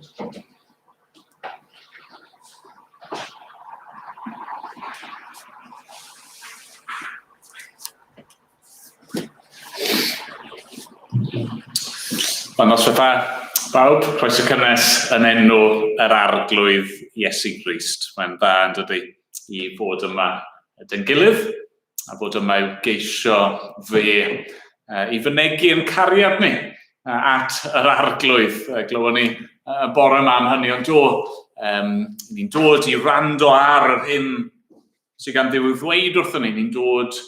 Wel, noswaith dda, bawb. Croeso cynnes yn enw yr Arglwydd Iesu Grist. Mae'n dda yn dydy i fod yma dyn gilydd a bod yma i'w geisio fe i fynegi yn cariad ni at yr Arglwydd. Glywon ni y bore yma am hynny, ond do, um, ni'n dod i rando ar yr hyn sydd gan Dduw i'w ddweud wrthyn ni. Ni'n dod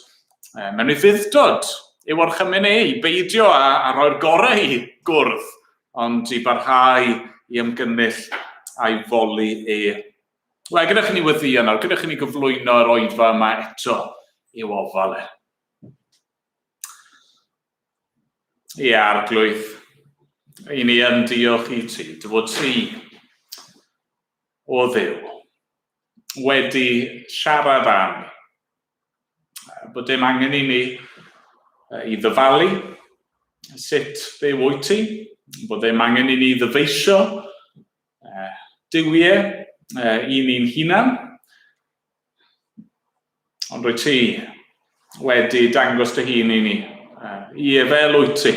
mewn ufudd-dod i'w orchymyn e, i beidio a, a rhoi'r gorau i gwrdd, ond i barhau i ymgynnull a'i foli e. Wel, gyda chi ni weddio nawr, gyda chi ni gyflwyno yr oedfa yma eto i'w ofal e. Ie, Arglwydd, i ni yn diolch i ti, dy fod ti, o Dduw, wedi siarad â ni. Bod dim angen i ni i ddyfalu sut Dduw wyt ti, bod ddim angen i ni ddyfeisio duwiau i ni'n hunan, ond rwy ti wedi dangos dy hun i ni. Ie, fel wyt ti,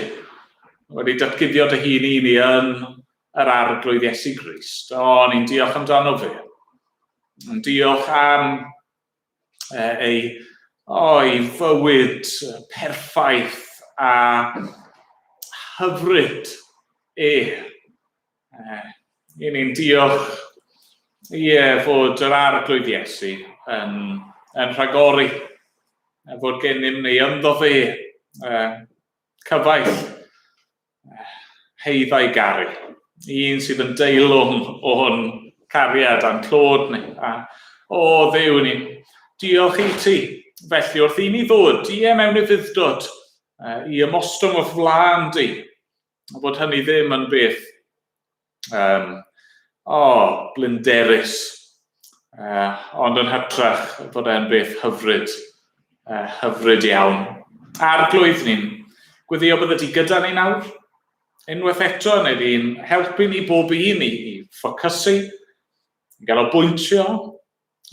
wedi datguddio dy hun i ni yn yr Arglwydd Iesu Grist. O, ni'n diolch amdano fe. Yn diolch am ei, o, ei fywyd perffaith a hyfryd e. I ni'n diolch, ie, fod yr Arglwydd Iesu yn, yn rhagori, fod gennym ni ynddo fe cyfaill heiddau garu, un sydd yn deilwng o'n cariad a'n clod ni. A, o Dduw ni, diolch i ti. Felly, wrth i ni ddod, ie, mewn ufudd-dod, i ymostwng wrth flaen di, a bod hynny ddim yn beth um, o, oh, blinderus, uh, ond yn hytrach bod e'n beth hyfryd, uh, hyfryd iawn. Arglwydd ni'n gweddio bydde ti gyda ni nawr, unwaith eto, neu di'n helpu ni bob un i, i ffocysu, i ganolbwyntio,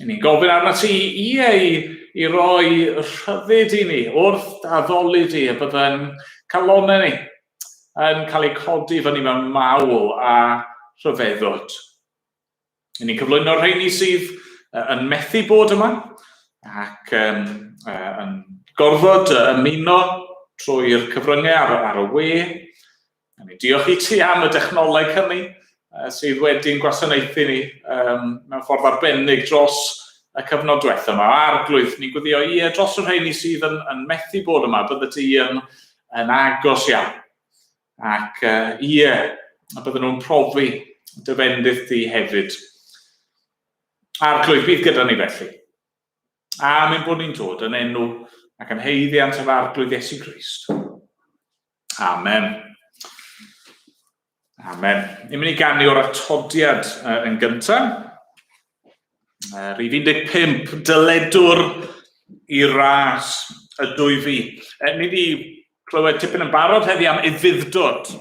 I ni'n gofyn arnat ti, ie, i, i roi rhyddid i ni wrth addoli di, y byddai'n calonnau ni yn cael eu codi fyny mewn mawl a rhyfeddod. I ni'n cyflwyno'r rheini sydd yn methu bod yma ac um, yn gorfod ymuno trwy'r cyfryngau ar, ar y we. A ni diolch i ti am y dechnoleg hynny sydd wedi'n gwasanaethu ni um, mewn ffordd arbennig dros y cyfnod diwetha yma. Arglwydd, ni'n gweddio ie dros y rheini sydd yn, yn methu bod yma, bydde ti yn, yn agos iawn. Ac uh, ie, a bydden nhw'n profi dy fendith di hefyd. Arglwydd, bydd gyda ni felly. Am ein bod ni'n dod yn enw ac yn haeddiant yr Arglwydd Iesu Grist. Amen. Amen. Ni'n mynd i ganu o'r atodiad uh, yn gyntaf. Uh, rhif 15, dyledwr i ras y dwy fi. Uh, ni wedi clywed tipyn yn barod heddi am ufudd-dod.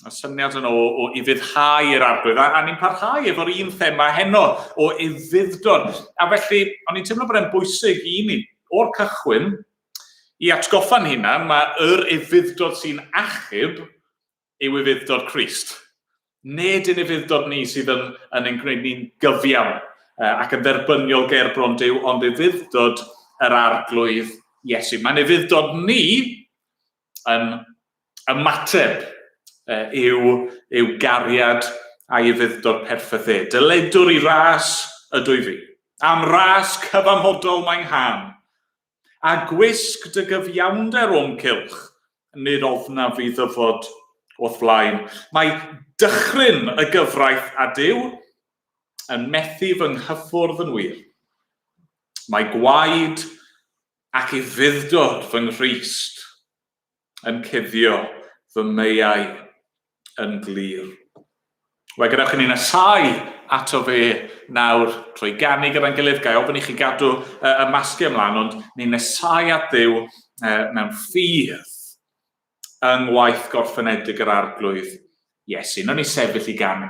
Y syniad yno o, o ufuddhau i'r arglwydd. A, a ni'n parhau efo'r un thema heno o ufudd-dod. A felly, o'n i'n teimlo bod e'n bwysig i ni o'r cychwyn I atgoffa'n hunan, mae yr ufudd-dod sy'n achub yw ufudd-dod Crist. Nid ein ufudd-dod ni sydd yn, yn ein gwneud ni'n gyfiawn ac yn dderbyniol ger bron Duw, ond ufudd-dod yr Arglwydd Iesu. Mae'n ufudd-dod ni yn ymateb i'w, i'w gariad a'i ufudd-dod perffaith e. Dyledwr i ras ydw i fi. Am ras cyfamodol mae'n nghân. A gwisg dy gyfiawnder o'm cylch, nid ofnaf fi ddyfod o'th flaen. Mae dychryn y gyfraith a Duw yn methu fy nghyffwrdd yn wir. Mae gwaed ac ufudd-dod fy Nghrist yn cuddio fy meiau yn glir. Wel, gadewch i ni nesau ato fe nawr trwy ganu gyda'n gilydd. Ga i ofyn i chi gadw uh, y masgiau ymlaen, ond ni'n nesau at Dduw uh, mewn ffydd yng ngwaith gorffenedig yr Arglwydd Iesu. Nawn ni sefyll i ganu.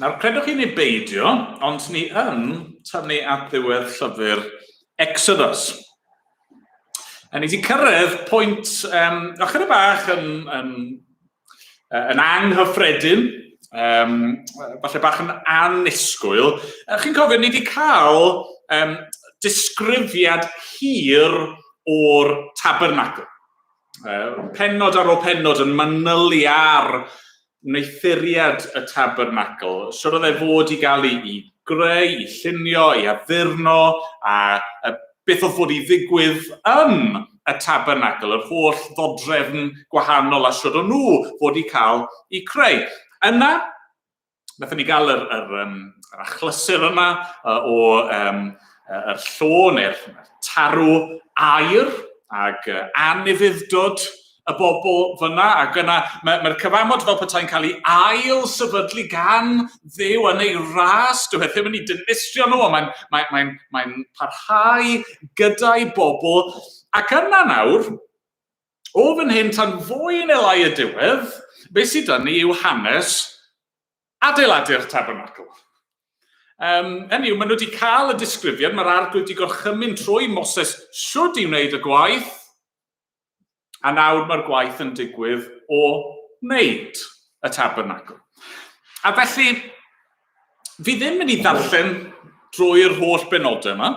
Nawr, credwch chi neu beidio, ond ni yn tynnu at ddiwedd llyfr Exodus. A ni wedi cyrraedd pwynt um, ychydig bach yn, yn, yn anghyffredin, um, falle bach yn annisgwyl. Chi'n cofio, ni wedi cael um, disgrifiad hir o'r tabernacl. Pennod ar ôl pennod yn manylu ar wneuthuriad y tabernacl, sut oedd e fod i gael ei greu, i llunio, i addurno, a, a beth oedd fod i ddigwydd yn y tabernacl, yr holl ddodrefn gwahanol a sut o'n nhw fod i cael eu creu. Yna, Wnaethon ni gael yr, yr, um, yr achlysur yma o um, yr llo neu'r tarw air ag anufudd-dod y bobl fyna, ac yna mae'r mae cyfamod fel petai'n cael ei ail sefydlu gan Dduw yn ei ras. Dyw e ddim yn ei dinistrio nhw, ond mae'n mae, mae, mae parhau gyda'i bobl. Ac yna nawr, o fan hyn tan fwy neu lai y diwedd, beth sydd 'da ni yw hanes adeiladu'r tabernacl. Um, hynny yw, maen nhw wedi cael y disgrifiad, mae'r arglwydd wedi gorchymyn trwy Moses siwd i wneud y gwaith, a nawr mae'r gwaith yn digwydd o wneud y tabernacl. A felly, fi ddim mynd i ddarllen drwy'r holl benodau yma.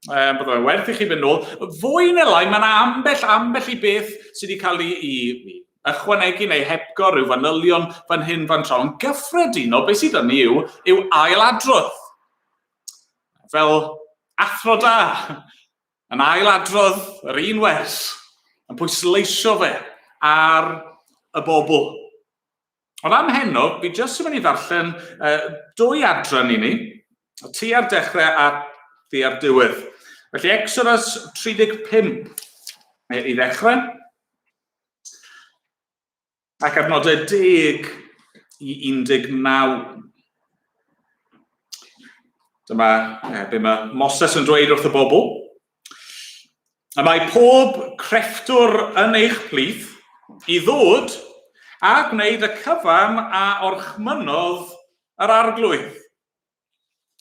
Bydde fe'n werth i chi fynd nôl. Fwy neu lai, mae yna ambell, ambell i beth sydd wedi cael ei, ei, ychwanegu neu hepgor rhyw fanylion fan hyn fan draw. Yn gyffredinol, beth sydd yn ni yw, yw ailadrodd. Fel athro da, yn ailadrodd yr un wers, yn pwysleisio fe ar y bobl. Ond am heno, fi jyst yn mynd i ddarllen dwy adran i ni, ti ar dechrau a ti ar diwedd. Felly Exodus 35 i ddechrau, ac adnodau 10 i 19. Dyma be mae Moses yn dweud wrth y bobl. Y mae pob crefftwr yn eich plith i ddod a gwneud y cyfan a orchmynnodd yr arglwydd.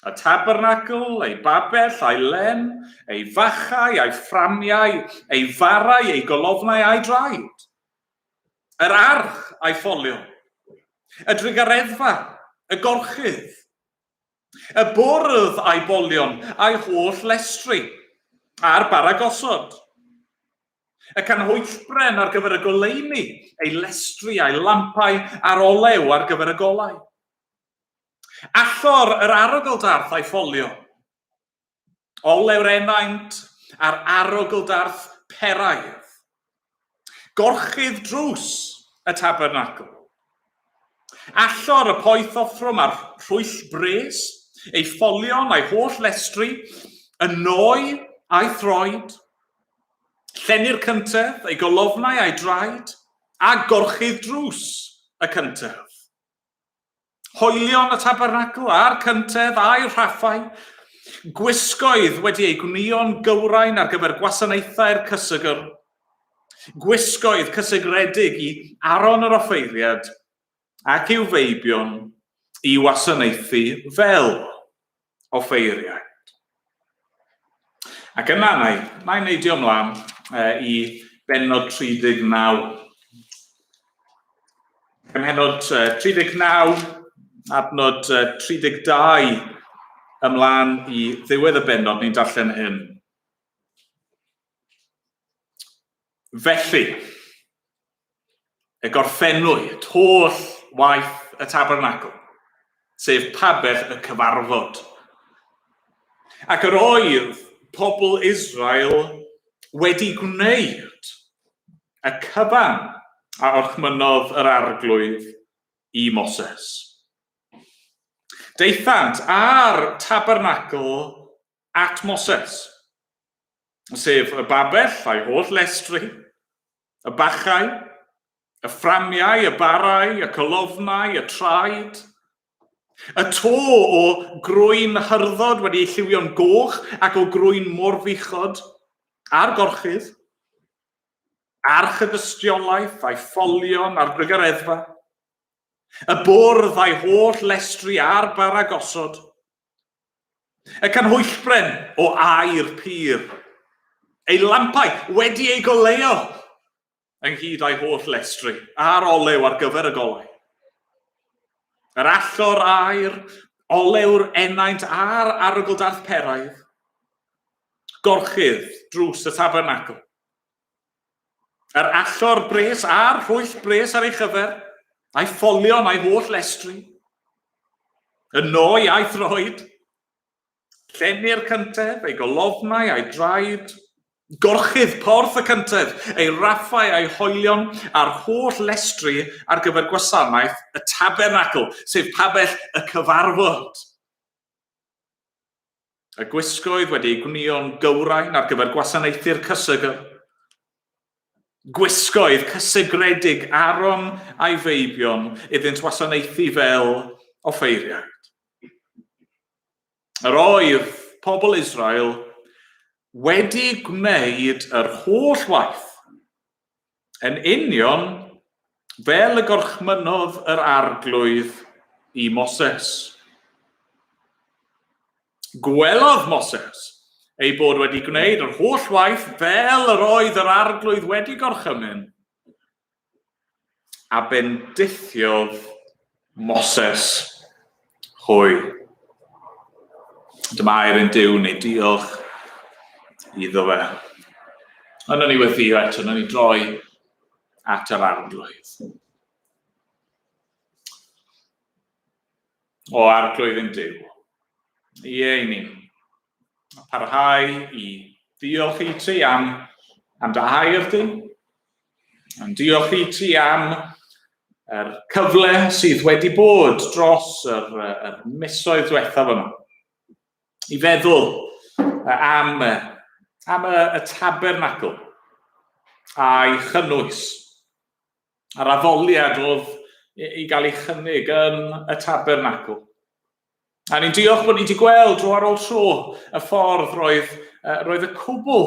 Y tabernacl, ei babell, a'i len, ei fachau, a'i fframiau, ei farau, ei golofnau a'i draed. Yr arch a'i ffolion, y drugareddfa, y gorchudd, Y bwrdd a'i bolion, a'i holl lestri, a'r bara gosod. Y canhwyllbren ar gyfer y goleuni, ei lestri a'i lampau, a'r olew ar gyfer y golau. Allor yr arogl-darth a'i ffolio. Olew'r enaint a'r arogl-darth peraidd. Gorchudd drws y tabernacl. Allor y poeth offrwm a'r rhwyll bres, ei ffolion a'i holl lestri, y noi a'i throed, llenni'r cyntedd, ei golofnau a'i draed, a gorchudd drws y cyntedd. Hoelion y tabernacl a'r cyntedd a'i rhaffau, gwisgoedd wedi eu gwnïo'n gywrain ar gyfer gwasanaethau'r cysegr, gwisgoedd cysegredig i Aaron yr offeiriad ac i'w feibion i wasanaethu fel offeiriaid. Ac yna, na i, na i neidio ymlaen i bennod 39. Ym mhennod 39, adnod 32 ymlaen i ddiwedd y bennod, ni'n darllen hyn. Felly, y gorffennwyd holl waith y tabernacl, sef pabell y cyfarfod. Ac yr oedd pobl Israel wedi gwneud y cyfan a orchmynnodd yr arglwydd i Moses. Daethant â'r tabernacl at Moses, sef y babell a'i holl lestri, y bachau, y fframiau, y barau, y colofnau, y traed, y to o grwyn hyrddod wedi ei lliwio'n goch ac o grwyn morfuchod, a'r gorchudd, arch y dystiolaeth a'i ffolion a'r drygareddfa, y bwrdd a'i holl lestri a'r bara gosod, Y canhwyllbren o aur pur. Ei lampau wedi ei goleuo ynghyd â'i holl lestri, a'r olew ar gyfer y golau. Yr allor aur, olew'r enaint a'r arogl-darth peraidd, gorchudd drws y tabernacl. Yr allor bres a'r rhwyll bres ar ei chyfer, a'i ffolion a'i holl lestri, y noi a'i throed, llenni'r cyntedd, ei golofnau a'i draed, gorchudd porth y cyntedd, ei raffau a'i hoelion, a'r holl lestri ar gyfer gwasanaeth y tabernacl, sef pabell y cyfarfod. Y gwisgoedd wedi eu gwnïo'n gywrain ar gyfer gwasanaethu'r cysegr. Gwisgoedd cysegredig Aaron a'i feibion iddynt wasanaethu fel offeiriaid. Yr oedd pobl Israel wedi gwneud yr holl waith yn union fel y gorchmynnodd yr Arglwydd i Moses. Gwelodd Moses ei bod wedi gwneud yr holl waith fel yr oedd yr Arglwydd wedi gorchymyn, a bendithiodd Moses hwy. Dyma air ein Duw ni, diolch iddo fe. Yna ni weddio eto, yna ni droi at yr Arglwydd. O Arglwydd yn Duw, ie i ni'n parhau i ddiolch i ti am, am dy air di, yn diolch i ti am yr cyfle sydd wedi bod dros yr, yr misoedd diwethaf yma i feddwl am, am y, y tabernacl a'i chynnwys a'r addoliad oedd i gael ei chynnig yn y tabernacl. A ni'n diolch bod ni wedi gweld dro ar ôl tro y ffordd roedd, roedd y cwbl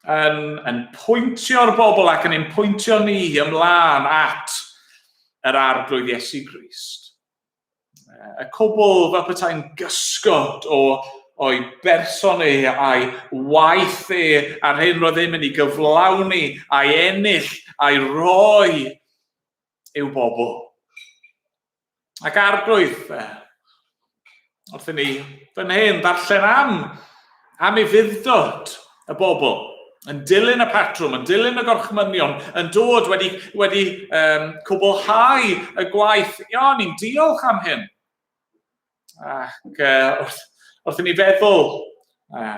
yn, yn pwyntio'r bobl ac yn ein pwyntio ni ymlaen at yr Arglwydd Iesu Grist. Y cwbl fel petai'n gysgod o, o'i berson e a'i waith e a'r hyn roedd e'n mynd i gyflawni a'i ennill a'i roi i'w bobl. Ac Arglwydd, wrth i ni fan hyn ddarllen am, am ufudd-dod y bobl, yn dilyn y patrwm, yn dilyn y gorchmynion, yn dod wedi, wedi um, cwblhau y gwaith. Ia, ni'n diolch am hyn. Ac uh, wrth, wrth i ni feddwl, uh,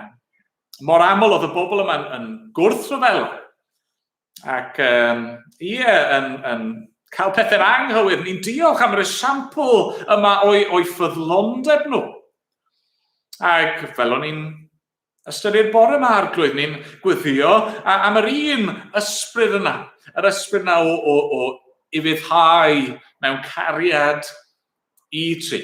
mor aml oedd y bobl yma'n yn gwrthryfela. Ac um, ie, yn, yn cael pethau'n anghywir, ni'n diolch am yr esiampl yma o'i, o'i ffyddlondeb nhw. Ac fel o'n i'n ystyried bore yma, Arglwydd, ni'n gweddio am yr un ysbryd yna, yr ysbryd yna o, o, o ufuddhau mewn cariad i ti.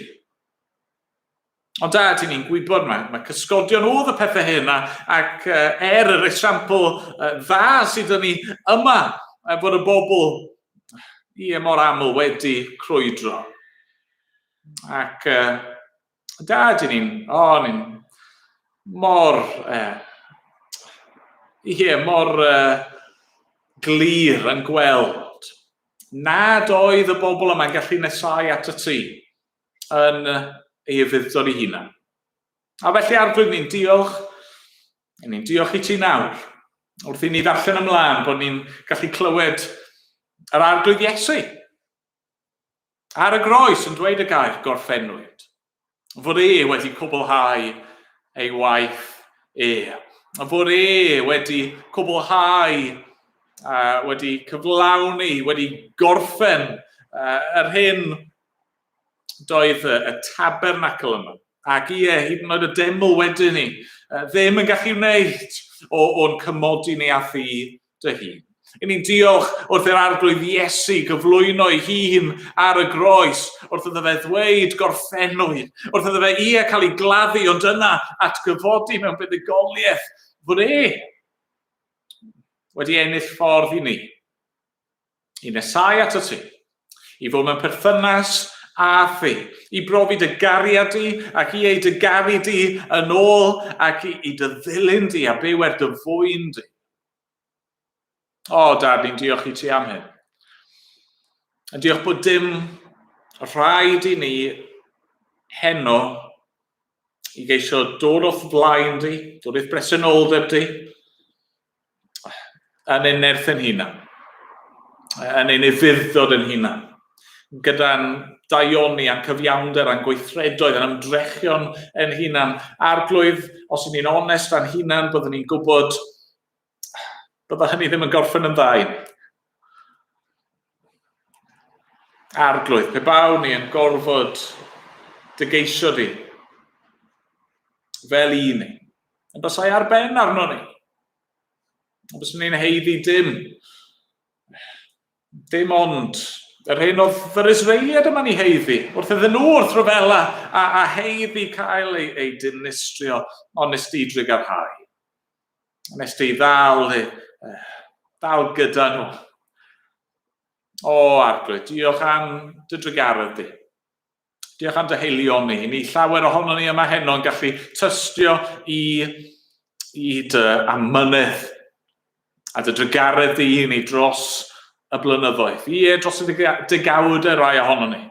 Ond da, dyn ni'n gwybod mae, mae cysgodion oedd y pethau hyn, a, ac uh, er yr esiampl uh, dda sydd yn ni yma, uh, bod y bobl ie mor aml wedi crwydro. Ac uh, da, dyn ni'n, o, oh, ni'n mor, uh, ie, mor uh, glir yn gweld nad oedd y bobl yma'n gallu nesau at y tŷ yn ei ufudd-dod ei hunan. A felly, Arglwydd, ni'n diolch, ni'n diolch i ti nawr, wrth i ni ddarllen ymlaen bod ni'n gallu clywed yr Arglwydd Iesu ar y groes yn dweud y gair gorffennwyd, fod e wedi cwblhau ei waith e, fod e wedi cwblhau, uh, wedi cyflawni, wedi gorffen uh, yr hyn doedd y, y tabernacl yma, ac ie, hyd yn oed y deml wedyn ni, ddim yn gallu wneud o, o'n cymodi ni â thi dy hun. I ni'n diolch wrth i'r Arglwydd Iesu gyflwyno ei hun ar y groes, wrth iddo fe ddweud gorffennwyd, wrth iddo fe ie cael ei gladdu, ond yna atgyfodi mewn buddugoliaeth, fod e wedi ennill ffordd i ni. i nesau ato ti, i fod mewn perthynas â thi, i brofi dy gariad di ac i ei dy garu di yn ôl ac i, i dy ddilyn di a byw er dy fwyn di. O, Dad, ni'n diolch i ti am hyn. A diolch bod dim rhaid i ni heno i geisio dod o'th flaen di, dod i'th bresenoldeb di, yn ein nerth ein hunan, yn ein ufudd-dod ein hunan, gyda'n daioni a'n cyfiawnder a'n gweithredoedd a'n ymdrechion ein hunan. Arglwydd, os ydyn ni'n onest â'n hunan, byddwn ni'n gwybod bydda hynny ddim yn gorffen yn dda i ni. Arglwydd, pe bawn ni yn gorfod dy geisio di fel un ni, Yn basai ar ben arno ni. Ond byswn ni'n heiddi dim. Dim ond yr hyn oedd yr Israeliad yma'n ei heiddi, wrth iddyn nhw wrth ryfela a, a heiddi cael ei, ei dinistrio, ond nes di drugarhau. Nes di ddal, dal gyda nhw. O, Arglwydd, diolch am dy drugaredd di. Diolch am dy haelioni. Ni llawer ohono ni yma heno yn gallu tystio i, i dy amynedd a dy drugaredd di i ni dros y blynyddoedd. Ie, dros y degawd y rai ohono ni.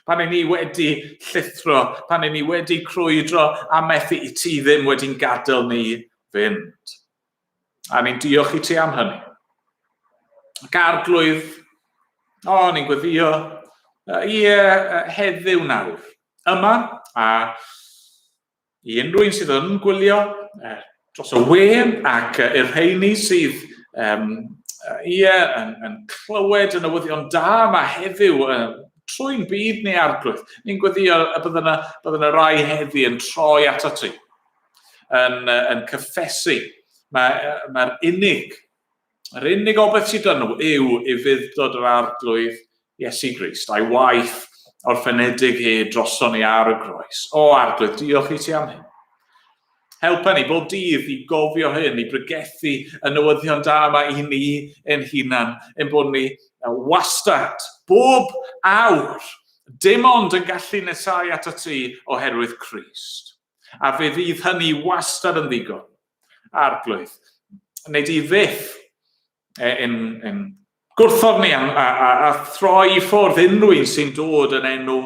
Pan i ni wedi llithro, pan i ni wedi crwydro a methu i ti ddim wedi'n gadael ni fynd. A ni'n diolch i ti am hynny. Ac arglwydd, o, ni'n gweddio, ie, heddiw nawr, yma, a i unrhyw un sydd yn gwylio dros y we ac i'r rheini sydd um, ie, yn, yn clywed y newyddion da yma heddiw trwy'n byd ni arglwydd. Ni'n gweddio y bydde yna, bydde yna rai heddi yn troi ato ti, yn, yn cyffesu. Mae'r mae unig, yr unig obaith sydd dyn nhw yw ufudd-dod yr arglwydd Iesu Grist, a'i waith orffenedig e droson ni ar y groes. O Arglwydd, diolch i ti am hyn. Helpa ni bob dydd i gofio hyn, i bregethu y newyddion da yma i ni ein hunan, ein bod ni wastad, bob awr, dim ond yn gallu nesau at y ti oherwydd Crist. A fe fydd hynny wastad yn ddigon. Arglwydd, wneud i fyth yn, yn gwrthod ni a, a, a, a throi i ffwrdd unrhyw un sy'n dod yn enw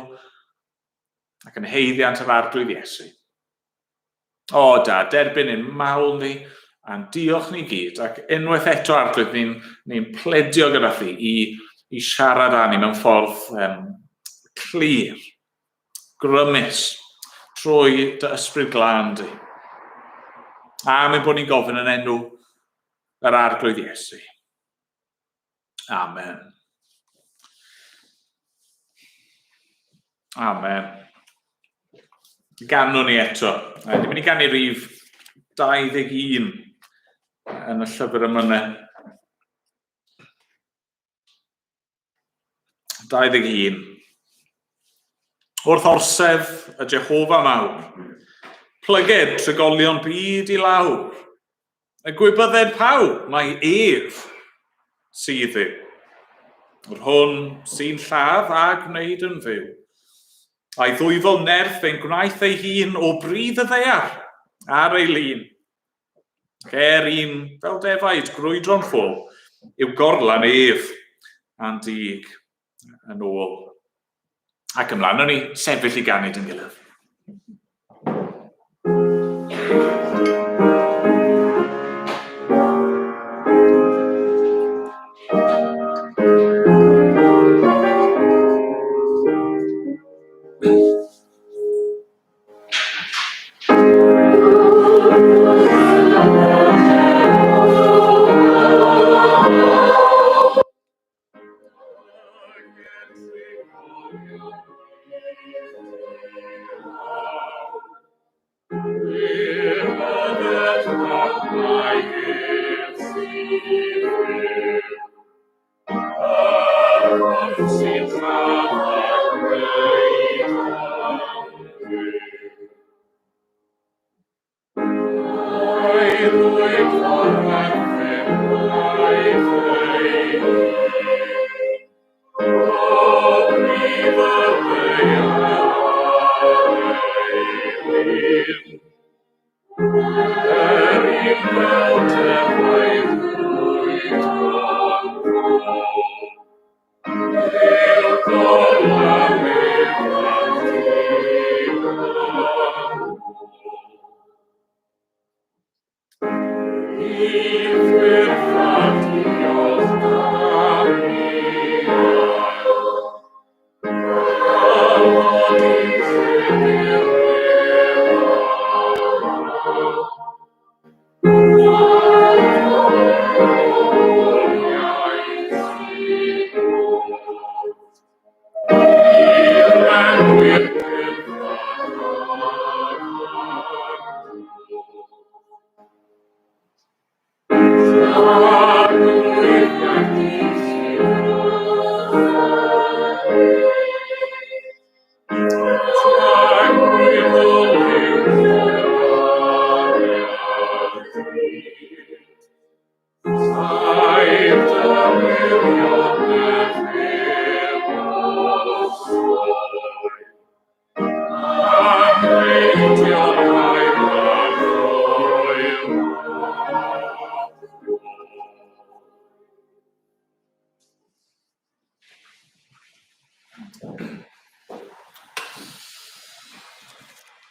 ac yn heiddiant yr Arglwydd Iesu. O da, derbyn ein mawl ni a'n diolch ni gyd, ac unwaith eto Arglwydd, ni'n ni pledio gyda thi i, i siarad â ni mewn ffordd um, clir, grymus, trwy dy ysbryd glân di. A mae'n bod ni'n gofyn yn enw yr Arglwydd Iesu. Amen. Amen. Ganwn ni eto. Ni'n mynd i ganu rif 21 yn y llyfr ymynau. 21. Wrth orsedd y Jehofa mawr, plyged trigolion byd i lawr, y gwybydded pawb mai ef sydd yw, yr hwn sy'n lladd a gwneud yn fyw. A'i ddwyfol nerth fe'n gwnaeth ei hun o bridd y ddaear ar ei lun. Ac er un fel defaid grwydro'n ffwl, yw gorlan ef a'n dig yn ôl. Ac ymlaen o'n ni sefyll i ganu dyn gilydd.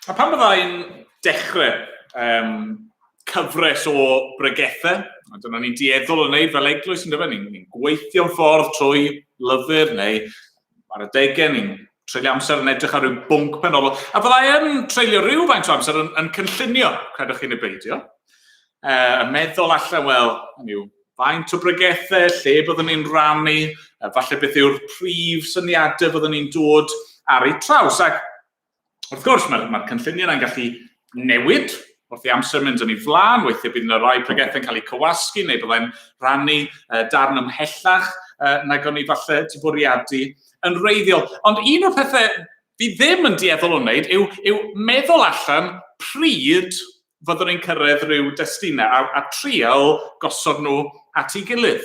A pan bydda i'n dechrau um, cyfres o bregethau, a dyna ni'n dueddol o wneud fel eglwys, yn dyfa, ni'n ni gweithio'n ffordd trwy lyfr neu ar adegau ni'n treulio amser yn edrych ar ryw bwnc penodol. A fyddai yn treulio rhywfaint o amser yn, yn cynllunio, credwch chi neu beidio. E, yn meddwl allan, wel, hynny yw, faint o bregethau, lle byddwn ni'n rannu, e, falle beth yw'r prif syniadau byddwn ni'n dod ar eu traws. Ac Wrth gwrs, mae'r mae cynlluniau yna'n gallu newid wrth i amser mynd yn ei flaen. Weithiau bydd yna rai pregethau'n cael eu cywasgu neu byddai'n rhannu darn ymhellach nag o'n i falle ti bwriadu yn wreiddiol. Ond un o'r pethau fi ddim yn dueddol o wneud yw, yw meddwl allan pryd fyddwn ni'n cyrraedd rhyw destunau a, a trial gosod nhw at ei gilydd.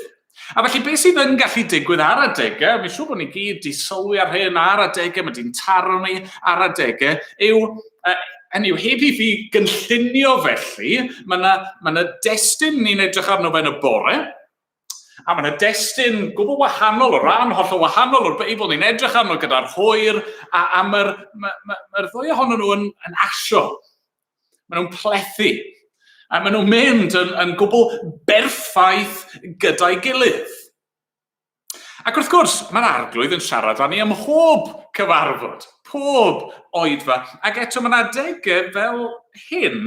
A felly beth sydd yn gallu digwydd ar adegau, fi'n siŵr bod ni gyd di sylwi ar hyn ar adegau, mae di'n taro ni ar adegau, yw, uh, hynny yw, heb i fi gynllunio felly, mae yna ma yna destun ni'n edrych arno fe yn y bore, a mae yna destun gwbl wahanol, o ran hollol wahanol o'r Beibl ni'n edrych arno gyda'r hwyr, a, a mae'r ma, ma, ma ddwy ohonyn nhw yn, yn asio. Maen nhw'n plethu. A maen nhw'n mynd yn, yn gwbl berffaith gyda'i gilydd. Ac wrth gwrs, mae'r arglwydd yn siarad â ni ym mhob cyfarfod, pob oedfa. Ac eto mae'n adegau fel hyn,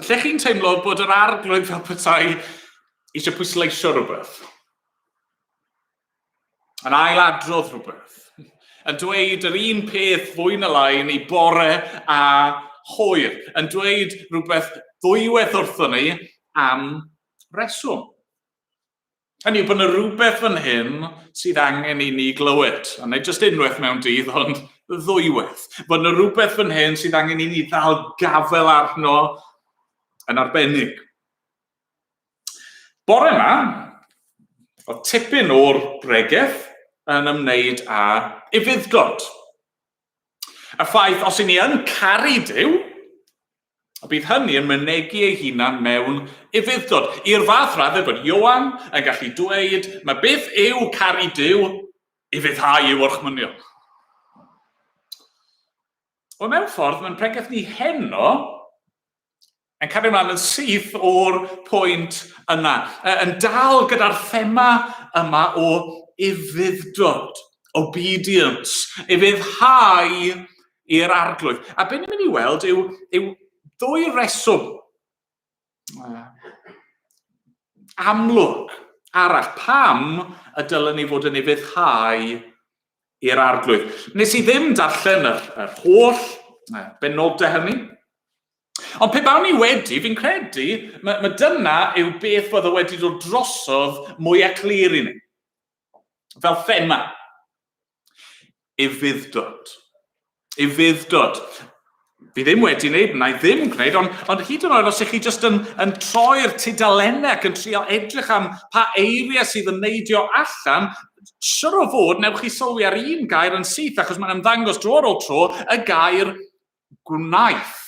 lle chi'n teimlo bod yr arglwydd fel petai eisiau pwysleisio rhywbeth. Yn ailadrodd rhywbeth. Yn dweud yr un peth fwy na lai ni bore a hwyr. Yn dweud rhywbeth ddwywaith wrthon ni am reswm. Hynny yw bod yna rhywbeth fan hyn sydd angen i ni glywed. A nid jyst unwaith mewn dydd, ond ddwywaith. Bod yna rhywbeth fan hyn sydd angen i ni ddal gafael arno yn arbennig. Bore yma, oedd tipyn o'r bregeth yn ymwneud â ufudd-dod. Y ffaith, os i ni yn caru Duw, y bydd hynny yn mynegi ei hunan mewn ufudd-dod. I'r fath raddau bod Ioan yn gallu dweud, mae beth yw caru Duw, ufuddhau i'w orchmynion. Wel, mewn ffordd, mae'n pregeth ni heno yn cario ymlaen yn syth o'r pwynt yna, yn dal gyda'r thema yma o ufudd-dod, obedience, ufuddhau i'r arglwydd. A be ni'n mynd i weld yw, yw ddwy reswm amlwg arall pam y dylen ni fod yn ufuddhau i'r arglwydd. Nes i ddim darllen yr, yr holl benodau hynny, Ond pe bawn i wedi, fi'n credu, mae, mae dyna yw beth fydde wedi dod drosodd mwyaf clir i ni. Fel thema. Ufudd-dod. Ufudd-dod. Fi ddim wedi wneud, na i ddim gwneud, ond, ond hyd yn oed os ych chi jyst yn, yn troi'r tudalennau ac yn trio edrych am pa eiriau sydd yn neidio allan, siwr o fod newch chi sylwi ar un gair yn syth, achos mae'n ymddangos dro ar ôl tro y gair gwnaeth.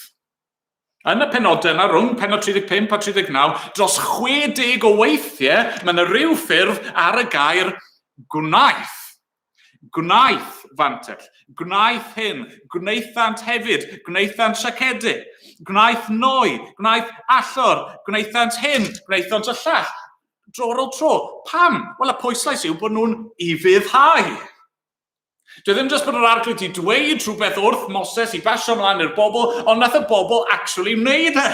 Yn y penodau yna, rhwng penod 35 a 39, dros 60 o weithiau, mae yna rhyw ffurf ar y gair gwnaeth. Gwnaeth fantell, gwnaeth hyn, gwnaethant hefyd, gwnaethant siacedi, gwnaeth noi, gwnaeth allor, gwnaethant hyn, gwnaethant y llall. Dro ar ôl tro. Pam? Wel, y pwyslais yw bod nhw'n ufuddhau. Dwi ddim jyst bod yr arglwydd wedi dweud rhywbeth wrth Moses i basio ymlaen i'r bobl, ond nath y bobl actually wneud e.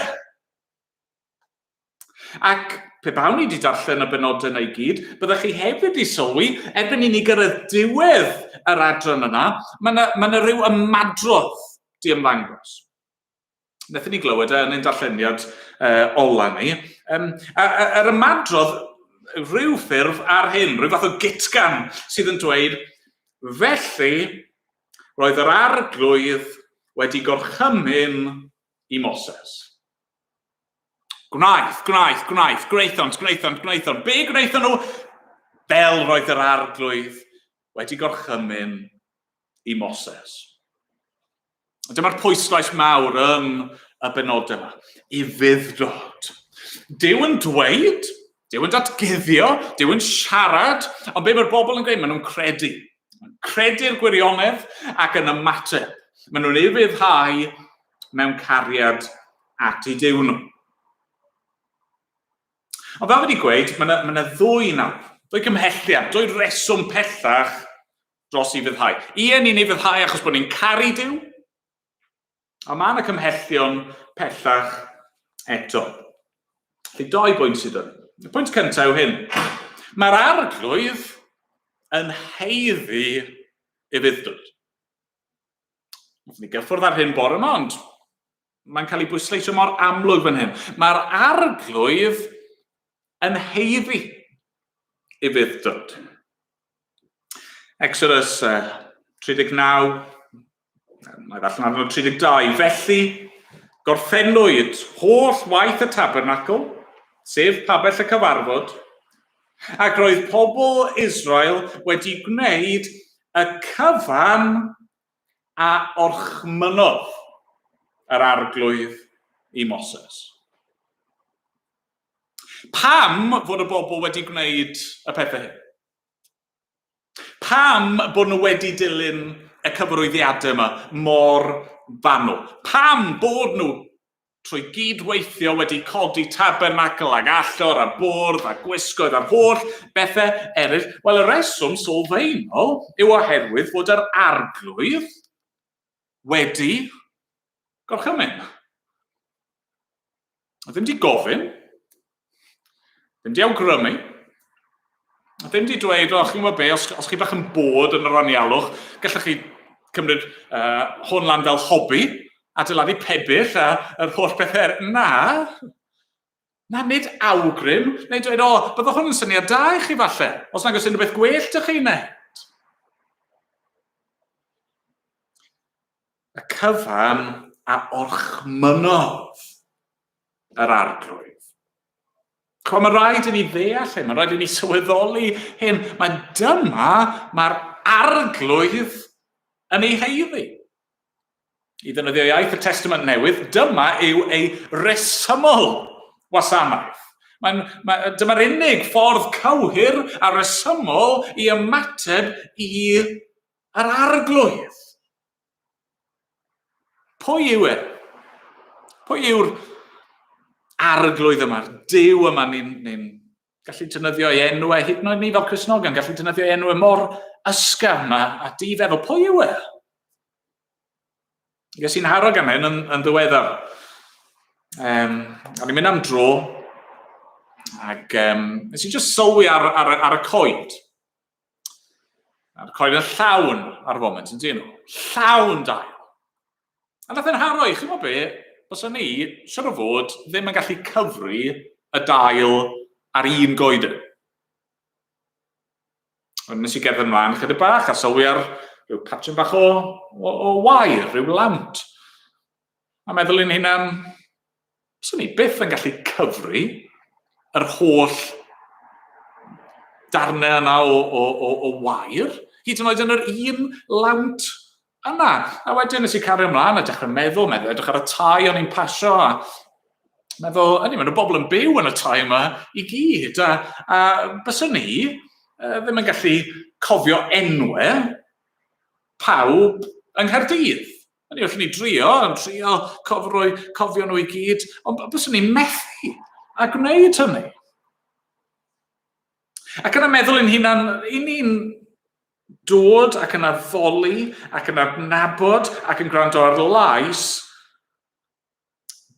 Ac pe bawn i wedi darllen y benodau yna i gyd, byddech chi hefyd wedi sylwi, erbyn i ni gyrraedd diwedd yr adran yna, mae yna, mae yna rhyw ymadrodd di ymddangos. Wnaethon ni glywed e yn ein darlleniad uh, ola ni. Um, a, a, yr ymadrodd rhyw ffurf ar hyn, rhyw fath o gitgan sydd yn dweud, felly roedd yr arglwydd wedi gorchymyn i Moses. Gwnaeth, gwnaeth, gwnaeth, gwnaethont, gwnaethont, gwnaethont. Be gwnaethon nhw? Fel roedd yr arglwydd wedi gorchymyn i Moses. Dyma'r pwyslais mawr yn y benodau yma. Ufudd-dod. Duw yn dweud, Duw yn datguddio, Duw yn siarad, ond be mae'r bobl yn gwneud? Maen nhw'n credu. Credu'r gwirionedd ac yn ymateb. Maen nhw'n ufuddhau mewn cariad at eu Duw nhw. Ond fel wedi gweud, mae yna, mae yna ddwy nawr, ddwy gymhelliad, dwy reswm pellach dros i fyddhau. Ie, ni'n ei fyddhau achos bod ni'n caru Duw, ond mae yna cymhellion pellach eto. Felly, doi bwynt sydd yn. Y pwynt cyntaf yw hyn. Mae'r arglwydd yn heiddi ufudd-dod. Wnaethon ni gyffwrdd ar hyn bore yma, ond mae'n cael ei bwysleisio mor amlwg fan hyn. Mae'r arglwydd yn heiddi ufudd-dod. Exodus 39, mae allan arno 32. Felly, gorffennwyd holl waith y tabernacl, sef pabell y cyfarfod, ac roedd pobl Israel wedi gwneud y cyfan a orchmynnodd yr arglwydd i Moses. Pam fod y bobl wedi gwneud y pethau hyn? Pam bod nhw wedi dilyn y cyfarwyddiadau yma mor fanwl? Pam bod nhw trwy gyd-weithio wedi codi tabernacl ag allor a bwrdd a gwisgoedd a'r holl bethau eraill? Wel, y reswm sylfaenol yw oherwydd fod yr arglwydd wedi gorchymyn. A ddim di gofyn, ddim di awgrymu, a ddim di dweud, o, chi'n gwybod be, os, os chi bach yn bod yn yr anialwch, gallech chi cymryd uh, hwn lan fel hobi, adeiladu pebyll a yr holl bethau. Na, na, nid awgrym, neu dweud, o, byddwch hwn yn syniad da i chi falle, os nag oes unrhyw beth gwell dych chi'n neud. Y cyfan a orchmynnodd yr arglwydd. Chwa, mae rhaid i ni ddeall hyn, mae rhaid i ni sylweddoli hyn. Mae dyma mae'r arglwydd yn ei haeddu. I ddefnyddio iaith y Testament Newydd, dyma yw ei resymol wasanaeth. Mae'n, mae, dyma'r unig ffordd cywir a resymol i ymateb i yr arglwydd. Pwy yw e? Pwy yw'r arglwydd yma'r Duw yma ni'n ni gallu defnyddio ei enw e, hyd yn oed ni fel Cristnogion, gallu defnyddio ei enw e mor ysgafn a, a difeddwl. Pwy yw e? Ges i'n haro gan hyn yn, yn ddiweddar. Um, o'n i'n mynd am dro, ac um, nes i just sylwi ar, ar, ar y coed. A'r coed yn llawn ar y foment, yn dyn nhw? Llawn dail. A nath e'n haro i, chi'n gwybod be, os o'n i, siwr o fod, ddim yn gallu cyfri y dail ar un goeden. Ond nes i gerdded ymlaen chydig bach a sylwi ar rhyw patchyn bach o, o, o wair, rhyw lawnt. A meddwl i'n hunan, swn i byth yn gallu cyfri yr holl darnau yna o, o, o, o wair, hyd yn oed yn yr un lawnt yna. A wedyn nes i cario ymlaen a dechrau meddwl, meddwl, edrych ar y tai o'n i'n pasio, a meddwl, yny, mae yna bobl yn byw yn y tai yma i gyd, a, a byswn ni ddim yn gallu cofio enwau pawb yng Nghaerdydd. Hynny yw, allwn ni drio, yn trio cofroi, cofio nhw i gyd, ond byswn ni'n methu a gwneud hynny. Ac yna meddwl i'n hunan, i ni'n dod ac yn addoli ac yn adnabod ac yn gwrando ar lais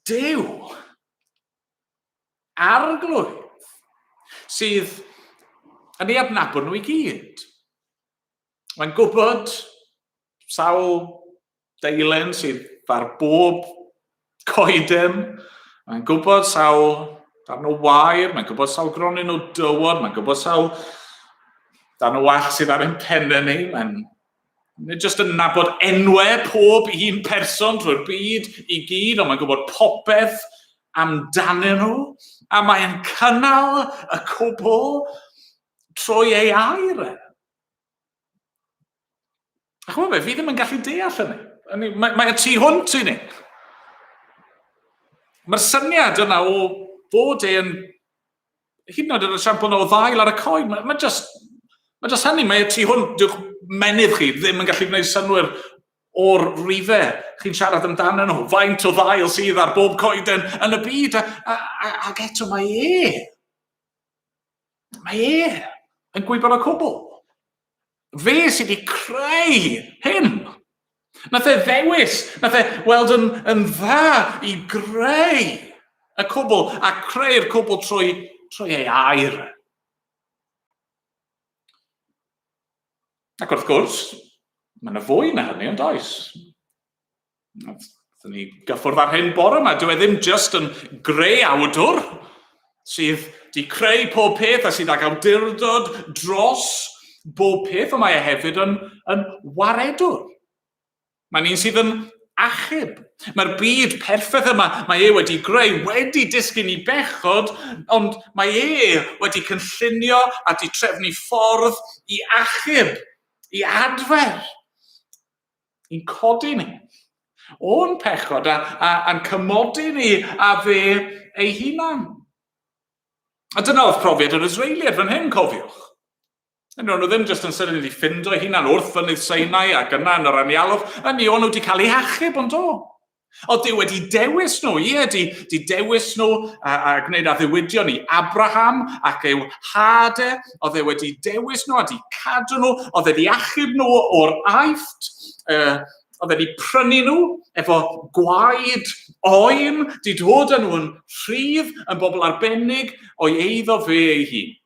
Duw. Arglwydd sydd yn ei adnabod nhw i gyd. Mae'n gwybod sawl deilen sydd ar bob coeden. Mae'n gwybod sawl darn o wair, mae'n gwybod sawl gronyn o dywod, mae'n gwybod sawl darn o wallt sydd ar ein pennau ni. Mae'n nid jyst yn nabod enwau pob un person drwy'r byd i gyd, ond mae'n gwybod popeth amdanyn nhw, a mae'n cynnal y cwbl trwy ei air e. A chymod be, fi ddim yn gallu deall hynny. Mae, mae y tu hwnt i ni. Mae'r syniad yna o fod e'n, hyd yn oed yn y siampl yna o ddail ar y coed, mae, mae just, mae just hynny, mae y tu hwnt, dyw'ch menydd chi ddim yn gallu gwneud synnwyr o'r rifau chi'n siarad amdano nhw, faint o ddail sydd ar bob coeden yn y byd, a, a, a, ac eto mae e. Mae e yn gwybod y cwbl. Fe sydd wedi creu hyn. Nath e ddewis, nath e weld yn, yn dda i greu y cwbl a creu'r cwbl trwy, trwy ei air. Ac wrth gwrs, mae yna fwy na hynny, ond oes? Nathon ni gyffwrdd ar hyn bore yma. Dyw e ddim just yn greu awdwr sydd di creu pob peth a sydd ag awdurdod dros bob peth, ond mae e hefyd yn, yn waredwr. Mae'n un sydd yn achub. Mae'r byd perffaith yma, mae e wedi greu, wedi disgyn i bechod, ond mae e wedi cynllunio a di trefnu ffordd i achub, i adfer. I'n codi ni o'n pechod a, a, a'n cymodi ni a fe ei hunan. A dyna oedd profiad yr Israeliad fan hyn, cofiwch. Yn nhw ddim jyst yn sydyn wedi ffindo eu hunan wrth fynydd Sinai ac yna yn yr anialwch, yn ni o'n nhw wedi cael eu hachub, ond do. Oedd Duw wedi dewis nhw, ie, di, di dewis nhw a, a gwneud addewidion i Abraham ac i'w had e, oedd e wedi dewis nhw a di cadw nhw, oedd e wedi achub nhw o'r Aifft, uh, oedd e wedi prynu nhw efo gwaed oen, di dod â nhw'n rhydd, yn bobl arbennig o'i eiddo fe ei hun.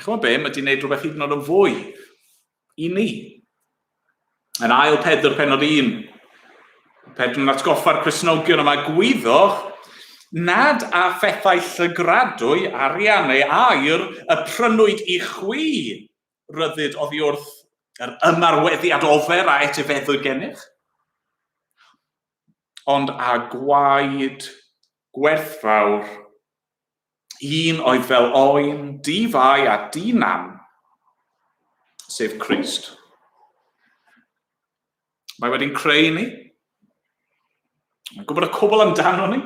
Chymod be, mae di wneud rhywbeth hyd yn oed yn fwy i ni. Yn ail Pedr penod 1, Pedr yn atgoffa'r Cristnogion yma, gwyddoch nad â phethau llygradwy, arian neu aur, y prynwyd i chwi ryddid oddi wrth yr ymarweddiad ofer a etifeddwyd gennych, ond â gwaed gwerthfawr, un oedd fel oen, di-fai a di-nam, sef Crist. Mae wedi'n creu ni. Mae'n gwybod y cwbl amdano ni.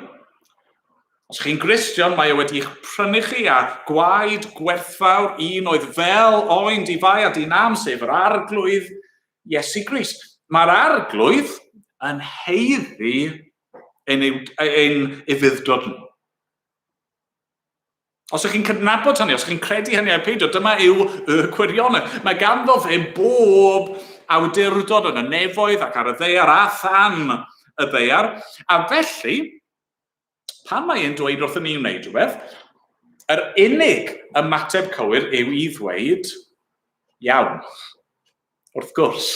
Os chi'n Gristion, mae e wedi eich prynu chi â gwaed gwerthfawr, un oedd fel oen di-fai a di-nam, sef yr Arglwydd Iesu Grist. Mae'r Arglwydd yn haeddu ein, ein ufudd-dod ni. Os ydych chi'n cydnabod hynny, os ydych chi'n credu hynny ai peidio, dyma yw y gwirionedd. Mae ganddo fe bob awdurdod yn y nefoedd ac ar y ddaear a than y ddaear. A felly, pan mae e'n dweud wrthyn ni wneud rhywbeth, yr unig ymateb cywir yw i ddweud, iawn, wrth gwrs.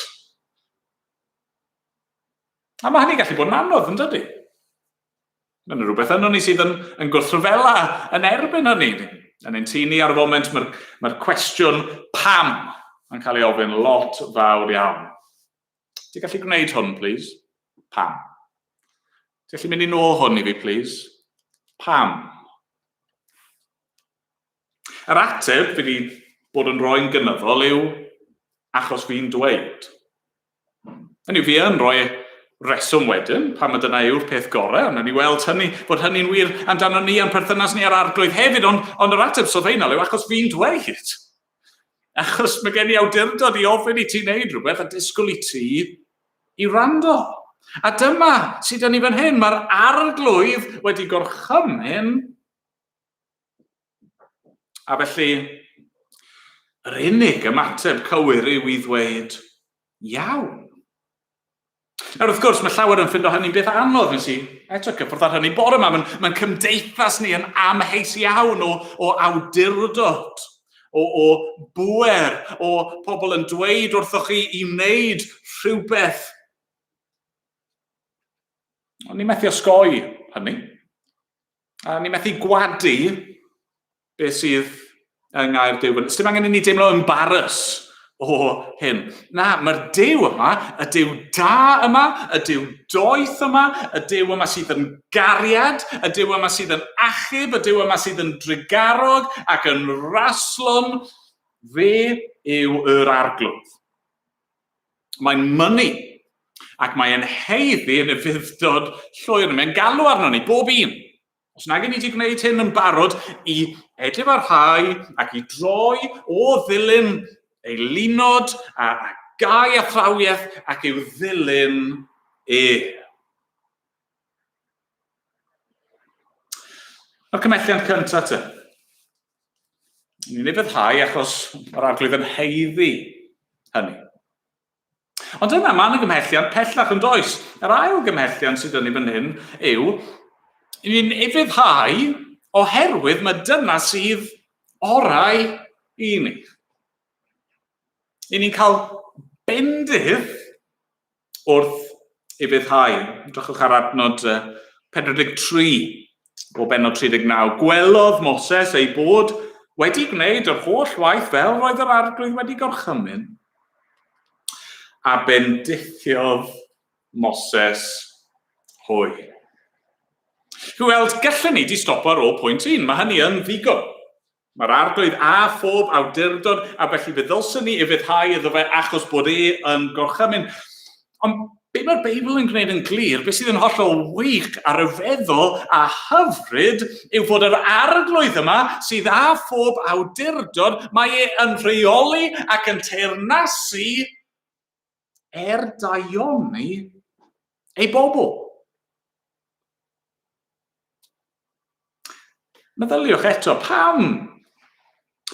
A mae hynny'n gallu bod yn anodd, yn dydy? Mae yna rhywbeth yno ni sydd yn, yn gwrthryfela yn erbyn hynny. Yn ein tŷ ni ar y foment, mae'r mae cwestiwn pam yn cael ei ofyn lot fawr iawn. Ti'n gallu gwneud hwn, please? Pam? Ti'n gallu mynd i nôl hwn i fi, please? Pam? Yr ateb fi wedi bod yn rhoi'n gynyddol yw achos fi'n dweud. Hynny yw, fi yn rhoi reswm wedyn pam y dyna yw'r peth gorau, ond ni weld hynny, bod hynny'n wir amdano ni a'n perthynas ni â'r arglwydd hefyd, ond, ond yr ateb sylfaenol yw achos fi'n dweud. Achos mae gen i awdurdod i ofyn i ti wneud rhywbeth a disgwyl i ti i wrando. A dyma sydd yn ni fan hyn, mae'r arglwydd wedi gorchymyn. A felly, yr unig ymateb cywir yw i ddweud, iawn. Nawr, wrth gwrs, mae llawer yn ffindo hynny'n beth anodd, nes i eto cyffwrdd ar hynny bore yma. Mae'n mae cymdeithas ni yn amheus iawn o, o awdurdod, o, o bwer, o pobl yn dweud wrthoch chi i wneud rhywbeth. Ond ni'n methu osgoi hynny. A ni methu gwadu beth sydd yng ngair Duw. Sdim angen i ni deimlo embarrass o hyn. Na, mae'r Duw yma, y Duw da yma, y Duw doeth yma, y Duw yma sydd yn gariad, y Duw yma sydd yn achub, y Duw yma sydd yn drugarog ac yn raslon, fe yw yr arglwydd. Mae'n mynnu ac mae'n haeddu yn ufudd-dod llwyr. Mae'n galw arno ni, bob un. Os nag ni wedi gwneud hyn yn barod, i edifarhau ac i droi o ddilyn ei linod a, a gau athrawiaeth ac i'w ddilyn e. Mae'r cymhelliant cyntaf te. Ni'n ei fyddhau achos mae'r arglwydd yn heiddi hynny. Ond yna, mae yna gymhelliant pellach yn does. Yr ail gymhelliant sydd yn ei fan hyn yw, ni'n ufuddhau oherwydd mae dyna sydd orau i ni. I ni'n cael bendith wrth ufuddhau. Drychwch ar adnod 43 o bennod 39. Gwelodd Moses ei bod wedi gwneud yr holl waith fel roedd yr arglwydd wedi gorchymyn, a bendithiodd Moses hwy. Chi'n weld, gallen ni di stopo ar ôl pwynt un, mae hynny yn ddigon. Mae'r arglwydd a phob awdurdod, a felly fe ddylswn ni ufuddhau iddo fe achos bod e yn gorchymyn. Ond be mae'r Beibl yn gwneud yn glir, beth sydd yn hollol wych a rhyfeddol a hyfryd, yw fod yr arglwydd yma sydd â phob awdurdod, mae e yn rheoli ac yn teyrnasu er daioni ei bobl. Meddyliwch eto, pam?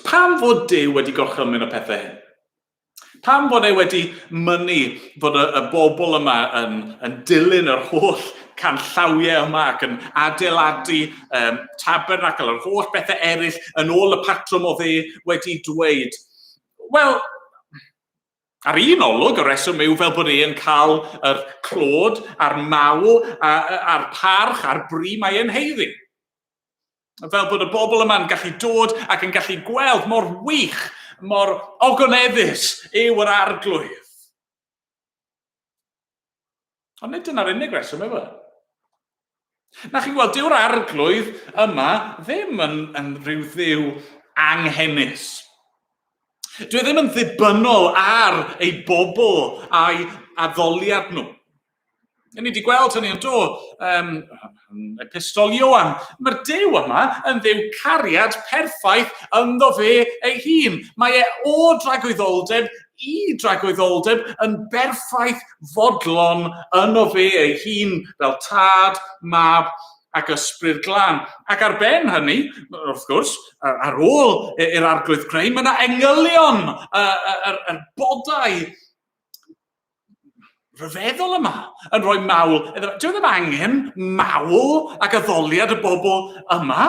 Pam fod Duw wedi gorchymyn y pethau hyn? Pam fod e wedi mynnu fod y, y bobl yma yn, yn dilyn yr holl canllawiau yma ac yn adeiladu um, tabernacl, yr holl bethau eraill yn ôl y patrwm oedd e wedi dweud? Wel, Ar un olwg, y rheswm yw fel bod e'n cael yr clod a'r mawl a'r parch a'r bri mae e'n haeddu. Fel bod y bobl yma'n gallu dod ac yn gallu gweld mor wych, mor ogoneddus yw yr arglwydd. Ond nid dyna'r unig reswm efo. Na chi'n gweld, dyw'r arglwydd yma ddim yn, yn rhyw ddiw anghenus. Dwi e ddim yn ddibynnol ar ei bobl a'i addoliad nhw. Ni wedi gweld hynny yn do, um, Epistol Ioan. Mae'r Duw yma yn ddiw cariad perffaith ynddo fe ei hun. Mae e o dragwyddoldeb i dragwyddoldeb yn berffaith fodlon yno fe ei hun fel tad, mab ac ysbryd glân. Ac ar ben hynny, wrth gwrs, ar ôl i'r arglwydd creu, mae yna engylion, yr, yr bodau rhyfeddol yma yn rhoi mawl. Dwi ddim angen mawl ac addoliad y bobl yma.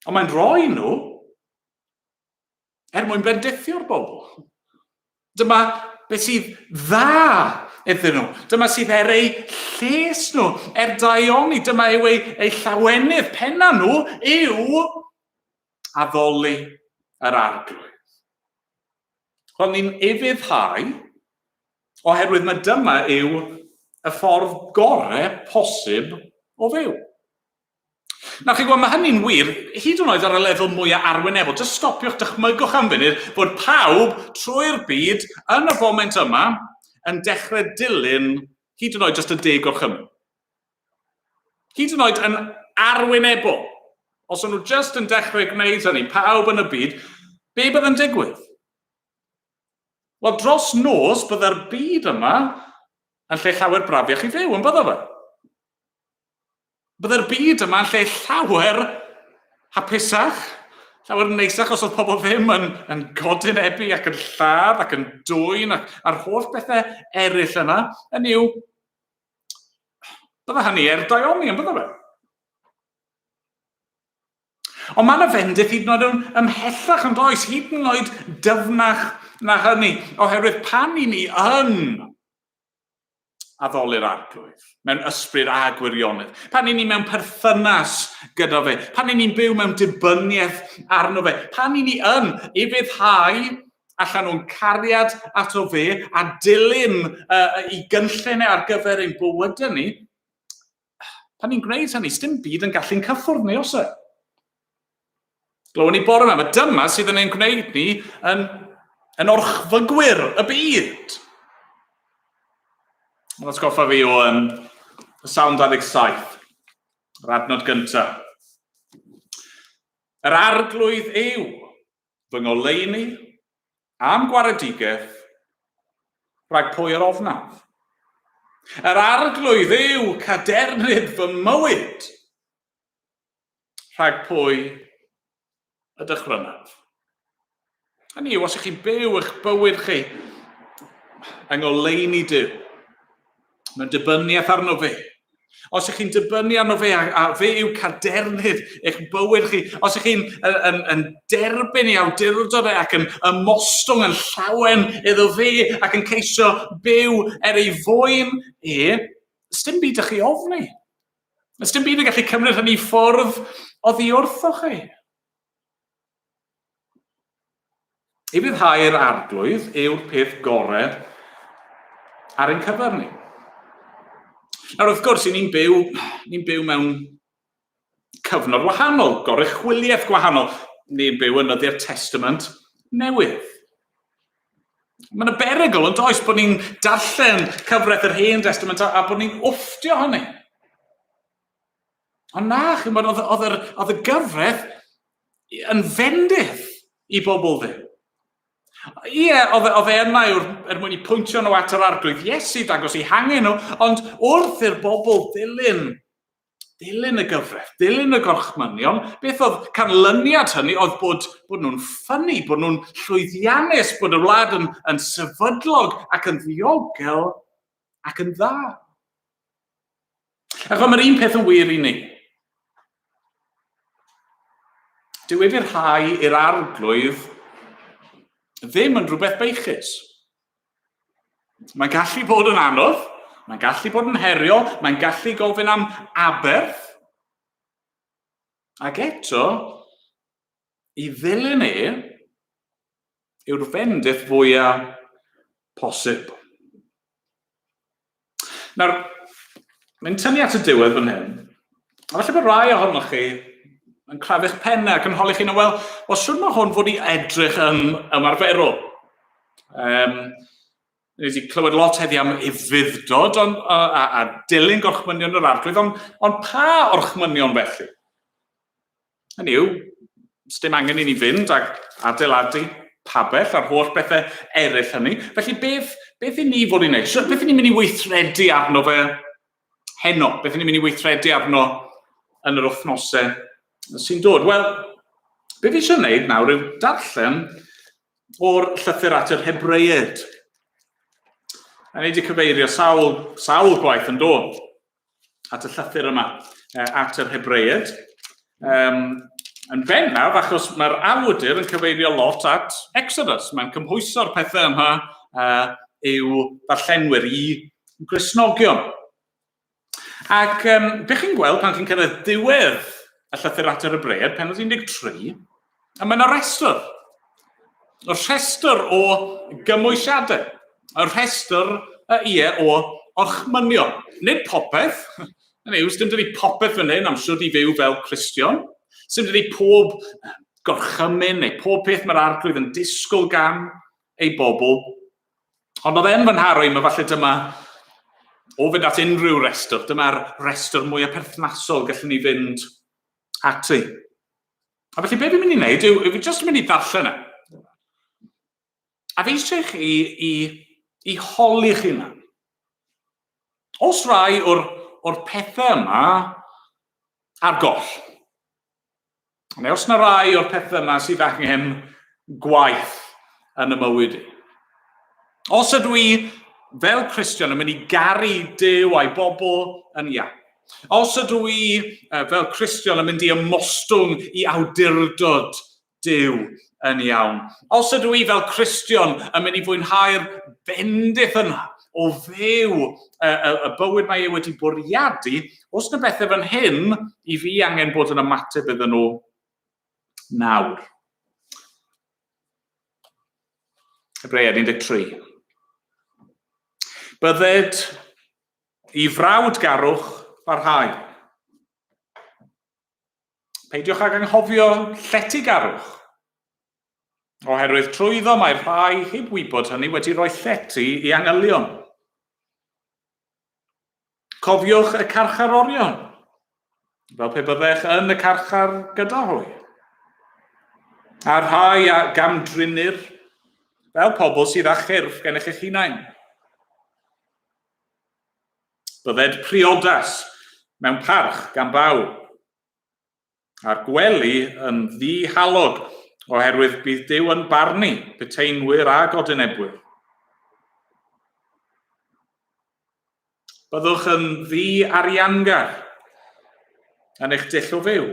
Ond mae'n rhoi nhw er mwyn bendithio'r bobl. Dyma beth sydd dda iddyn nhw. Dyma sydd er eu lles nhw, er daioni. Dyma yw eu, eu llawenydd penna nhw yw addoli yr arglwydd. Wel, ni'n ufuddhau oherwydd mae dyma yw y ffordd gorau posib o fyw. Nawr, chi'n gwybod, mae hynny'n wir, hyd yn oed ar y lefel mwyaf arwynebol. Jyst stopiwch, dychmygwch am funud bod pawb trwy'r byd yn y foment yma yn dechrau dilyn hyd yn oed jyst y deg gorchymyn. Hyd yn oed yn arwynebol. Os o'n nhw jyst yn dechrau gwneud hynny, pawb yn y byd, be bydd yn digwydd? Wel, dros nos byddai'r byd yma yn lle llawer brafiach i fyw, yn byddo fe? Byddai'r byd yma yn lle llawer hapusach, llawer neisach os oedd pobl ddim yn, yn godinebu ac yn lladd ac yn dwyn ac a'r holl bethau eraill yna. Yn yw, bydde hynny er daioni, yn bydde fe? Ond mae yna fendith hyd yn oed yn ymhellach yn does, hyd yn oed dyfnach na hynny, oherwydd pan i ni yn addoli'r Arglwydd mewn ysbryd a gwirionedd, pan i ni mewn perthynas gyda fe, pan i ni'n byw mewn dibyniaeth arno fe, pan i ni yn ufuddhau allan o'n cariad ato fe a dilyn uh, i gynllun e ar gyfer ein bywydau ni, pan ni'n gwneud hynny, sdim byd yn gallu'n cyffwrdd ni, os e? Glywon ni bore yma, mae dyma sydd yn ein gwneud ni yn, yn orchfygwyr y byd. Mae'n atgoffa fi o um, y Salm 27, yr adnod gyntaf. Yr arglwydd yw fy ngoleuni a'm gwaredigaeth rhag pwy yr ofnaf. Yr arglwydd yw cadernid fy mywyd. Rhag pwy y dychrynaf? Hynny yw, os ych chi'n byw eich bywyd chi yng ngoleuni Duw, mewn dibyniaeth arno fe, os ych chi'n dibynnu arno fe, a fe yw cadernid eich bywyd chi, os ych chi'n yn, yn, yn derbyn ei awdurdod e ac yn ymostwng yn llawen iddo fe ac yn ceisio byw er ei fwyn e, sdim byd ych chi ofni. Does dim byd yn gallu cymryd hynny ffwrdd oddi wrthoch chi. Ufuddhau'r arglwydd yw'r peth gorau ar ein cyfer ni. Nawr, wrth gwrs, ni'n byw, ni'n byw mewn cyfnod wahanol, goruchwyliaeth gwahanol. Ni'n byw yn nyddiau'r Testament Newydd. Mae yna berygl yn does bod ni'n darllen cyfraith yr Hen Testament a bod ni'n wfftio hynny. Ond na, chi'n bod, oedd, oedd, yr, oedd y gyfraith yn fendith i bobl ddiw. Ie, oedd, oedd e yna yw'r, er mwyn i pwyntio nhw at yr arglwydd Iesu, dangos eu hangen nhw, ond wrth i'r bobl ddilyn dilyn y gyfraith, dilyn y gorchmynion, beth oedd canlyniad hynny oedd bod, bod nhw'n ffynnu, bod nhw'n llwyddiannus, bod y wlad yn, yn sefydlog ac yn ddiogel ac yn dda. Ac mae'r un peth yn wir i ni. Dyw ufuddhau i'r arglwydd ddim yn rhywbeth beichus. Mae'n gallu bod yn anodd, mae'n gallu bod yn heriol, mae'n gallu gofyn am aberth. Ac eto, i ddilyn e, yw'r fendith fwyaf posib. Nawr, mae'n tynnu at y diwedd fan hyn. A falle bod rai ohonoch chi yn crafu'ch pennau ac yn holi chi, wel, wel siwr mae hwn fod i edrych yn ymarferol. Um, ni wedi clywed lot heddi am ufudd-dod on, a, a, a dilyn gorchmynion yr arglwydd, ond, ond pa orchmynion felly? Hynny yw, sdim angen i ni fynd ac adeiladu pabell a'r holl bethau eraill hynny. Felly beth, beth i ni fod i wneud? So, beth i ni'n mynd i weithredu arno fe heno? Beth i ni'n mynd i weithredu arno yn yr wythnosau sy'n dod? Wel, be fi eisiau wneud nawr yw darllen o'r llythyr at yr Hebreaid. A ni wedi cyfeirio sawl, sawl gwaith yn dod. at y llythyr yma, at yr Hebreaid. Um, yn bennaf, achos mae'r awdur yn cyfeirio lot at Exodus. Mae'n cymhwyso'r pethau yma i'w ddarllenwyr, i Gristnogion. Ac um, beth chi'n gweld pan chi'n cyrraedd diwedd y llythyr at yr Hebreaid, penod 13, a mae yna restr. Y rhestr o gymwysiadau. Y rhestr, ie, o orchmynion. Nid popeth. Hynny yw, sdim dydi popeth fan hyn am siwr i fyw fel Cristion. Sdim dydi pob gorchymyn neu pob peth mae'r arglwydd yn disgwyl gan ei bobl. Ond oedd e'n fy nharo i, mae falle dyma, o fynd at unrhyw restr, dyma'r restr mwyaf perthnasol gallwn ni fynd ati. A felly be fi'n mynd i wneud yw, fi jyst yn mynd i ddarllen e. A fi eisiau chi i, i holi chi yna. Os rai o'r, or pethau yma ar goll, neu os na rai o'r pethau yma sydd angen gwaith yn y mywyd i. Os ydw i fel Cristion yn mynd i garu Duw a'i bobl yn iawn, os ydw i fel Cristion yn mynd i ymostwng i awdurdod Duw yn iawn, os ydw i fel Cristion yn mynd i fwynhau'r bendith yna o fyw y, y, y bywyd mae e wedi bwriadu, os yna bethau fan hyn i fi angen bod yn ymateb iddyn nhw nawr. Hebreaid 13. Bydded i frawd garwch barhau. Peidiwch ag anghofio lletygarwch, oherwydd trwyddo mae rhai heb wybod hynny wedi rhoi llety i angylion. Cofiwch y carcharorion, fel pe byddech yn y carchar gyda hwy. A'r rhai a gamdrinir, fel pobl sydd â chyrff gennych eich hunain. Bydded priodas mewn parch gan bawb, a'r gwely yn ddihalog, oherwydd bydd Duw yn barnu puteinwyr a godinebwyr. Byddwch yn ddi-ariangar yn eich dull o fyw.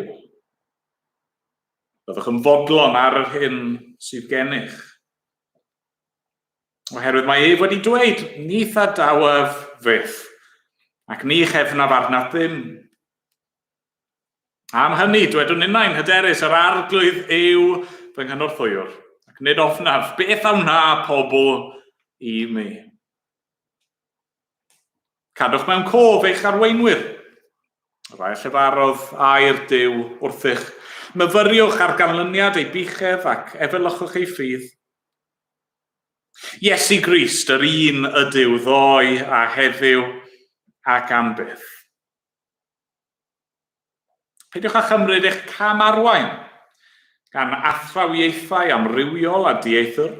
Byddwch yn fodlon ar yr hyn sydd gennych. Oherwydd mae ef wedi dweud, ni thadawaf fyth, ac ni chefnaf arnaf ddim. Am hynny, dwedwn innau'n hyderus, yr arglwydd yw fy nghynorthwywr, ac nid ofnaf beth a wna pobl i mi. Cadwch mewn cof eich arweinwyr, y rhai a llefarodd air Duw wrthych. Myfyriwch ar ganlyniad eu buchedd ac efelychwch eu ffydd. Iesu Grist, yr un ydyw ddoe a heddiw ac am byth. Peidiwch â chymryd eich cam arwain gan athrawiaethau amrywiol a dieithr.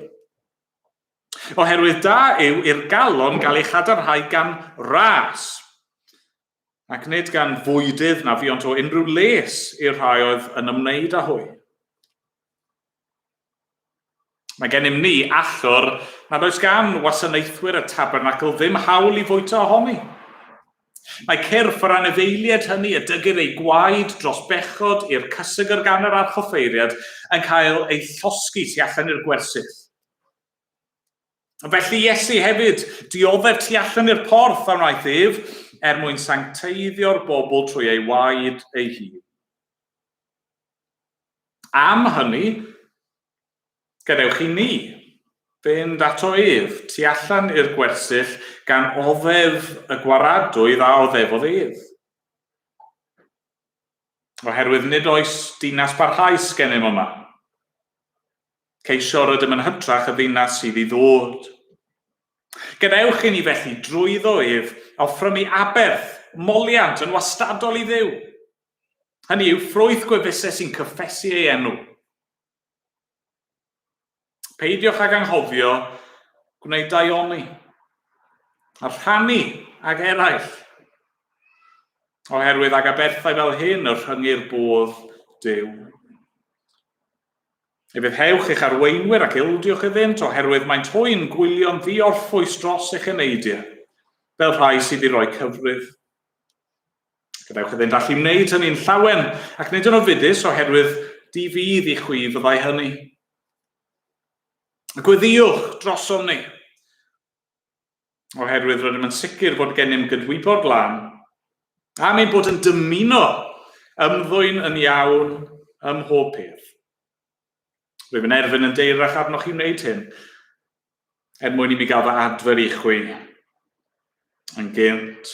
Oherwydd da yw i'r galon gael ei chadarnhau gan ras, ac nid gan fwydydd na fuont o unrhyw les i'r rhai oedd yn ymwneud â hwy. Mae gennym ni allor nad oes gan wasanaethwyr y tabernacl ddim hawl i fwyta ohoni. Mae cyrff yr anifeiliaid hynny y dygir eu gwaed dros bechod i'r cysegr gan yr archoffeiriad yn cael eu llosgi tu allan i'r gwersyll. Felly Iesu hefyd dioddef tu allan i'r porth a wnaeth ef, er mwyn sancteiddio'r bobl trwy ei waed ei hun. Am hynny, gadewch i ni fynd ato ef tu allan i'r gwersyll gan oddef y gwaradwydd a oddefodd ef. Oherwydd nid oes dinas barhaus gennym yma. Ceisio rydym yn hytrach y ddinas sydd i ddod. Gadewch i ni felly drwyddo ef offrymu aberth, moliant yn wastadol i Dduw. Hynny yw, ffrwyth gwefusau sy'n cyffesu ei enw. Peidiwch ag anghofio gwneud daioni a rhannu ag eraill. Oherwydd ag aberthau fel hyn y rhyngir bodd Duw. Ufuddhewch eich arweinwyr ac ildiwch iddynt, oherwydd maent hwy'n gwylio'n ddiorffwys dros eich eneidiau, fel rhai sydd i roi cyfrif. Gadewch iddynt allu wneud hynny'n llawen, ac nid yn ofidus, oherwydd di fydd i chwi fyddai hynny. Gweddïwch drosom ni, oherwydd rydym yn sicr fod gennym gydwybod lân, am ein bod yn dymuno ymddwyn yn iawn ym mhob peth. Rwyf yn erfyn yn deirach arnoch i wneud hyn, er mwyn i mi gael fy adfer i chwi yn gynt.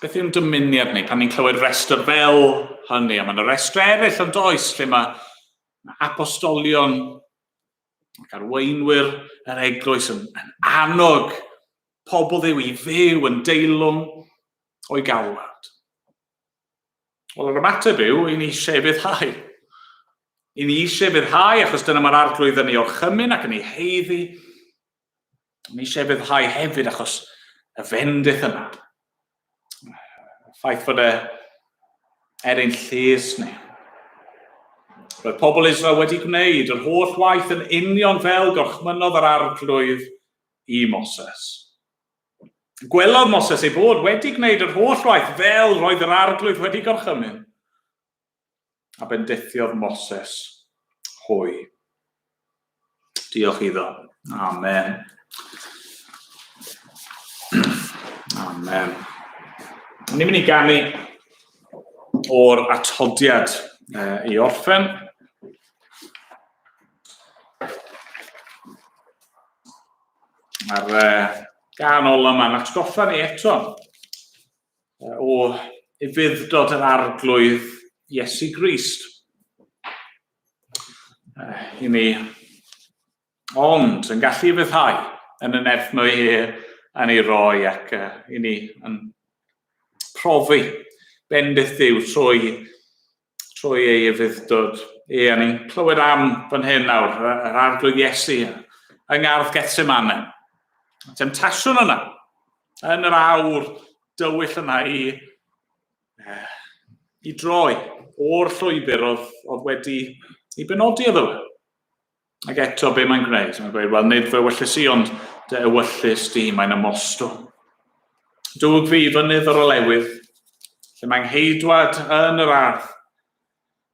Beth yw'n dymuniad ni pan ni'n clywed rhestr fel hynny? A mae yna restr eraill yn does lle mae apostolion ac arweinwyr yr eglwys yn, yn annog pobl Dduw i fyw yn deilwng o'i galwad. Wel, yr ymateb yw, i ni eisiau ufuddhau. I ni eisiau ufuddhau, achos dyna mae'r arglwydd yn ei orchymyn ac yn ei heiddi. Ni eisiau ufuddhau hefyd achos y fendith yna. Y ffaith fod e er ein lles ni. Roedd pobl Israel wedi gwneud yr holl waith yn union fel gorchmynnodd yr arglwydd i Moses. Gwelodd Moses ei bod wedi gwneud yr holl waith fel roedd yr arglwydd wedi gorchymyn. A bendithiodd Moses hwy. Diolch iddo. Amen. Amen. Ni'n mynd i ganu o'r atodiad i orffen. Mae'r gan ola yma'n atgoffa ni eto o ufudd-dod yr Arglwydd Iesu Grist. I ni ond yn gallu ufuddhau yn y nerth mae e yn ei roi ac i ni yn profi bendith Duw trwy, trwy ei ufudd-dod. Ie, a ni'n clywed am fan hyn nawr, yr Arglwydd Iesu yng Ngardd Gethsemane. Temtasiwn yna, yn yr awr dywyll yna i, i droi o'r llwybr oedd, oedd wedi ei benodi iddo fe. Ac eto, be mae'n gwneud? Mae'n gweud, wel, nid fy ewyllys i, ond dy ewyllys di, mae'n ymostwng. Dwg fi i fynydd yr olewydd, lle mae'n heidwad yn yr ardd.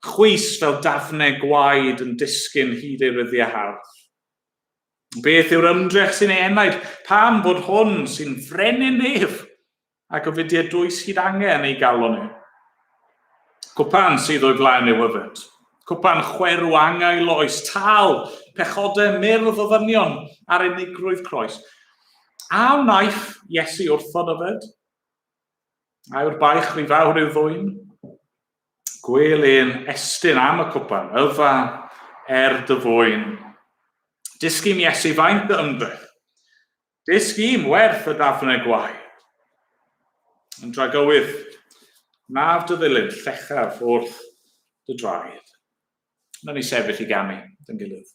Chwys fel dafne gwaed yn disgyn hyd ei ryddiau hardd. Beth yw'r ymdrech sy'n ei enaid? Pam bod hwn sy'n frenin nef ac ofidiau dwys hyd angen ei galon e? Cwpan sydd o'i flaen yw yfed. Cwpan chwerw angau loes, tal, pechodau myrdd o ddynion ar unigrwydd croes. A wnaiff Iesu wrthod yfed? A yw'r baich rhy fawr i'w ddwyn? Gwel e'n estyn am y cwpan, yfa er dy fwyn. Dysg i'm Iesu faint dy ymdrech. Dysg i'm werth y dafne gwaed. Yn dragywydd, naf dy ddilyn llechaf wrth dy draed. Wnawn ni sefyll i ganu dyn gilydd.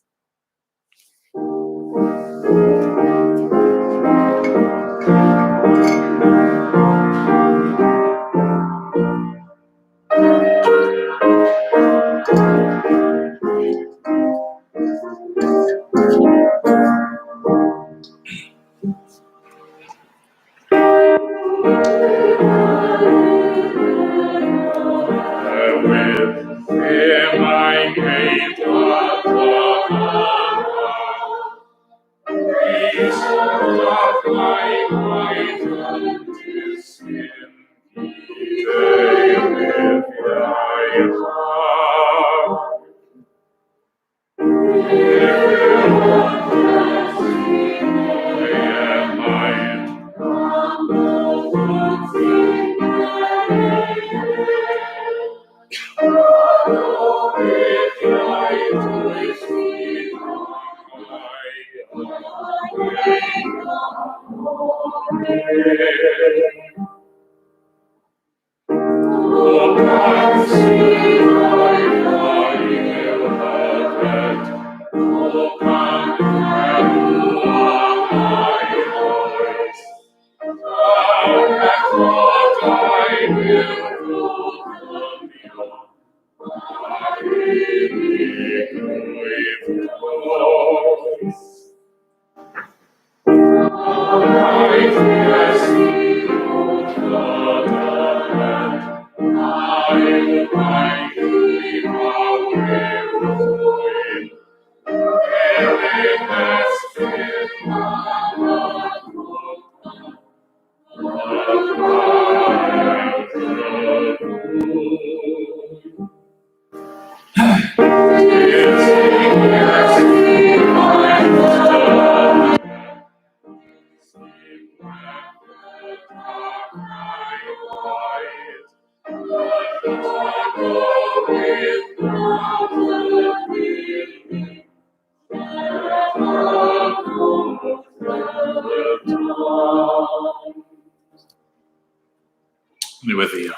Mi weddio.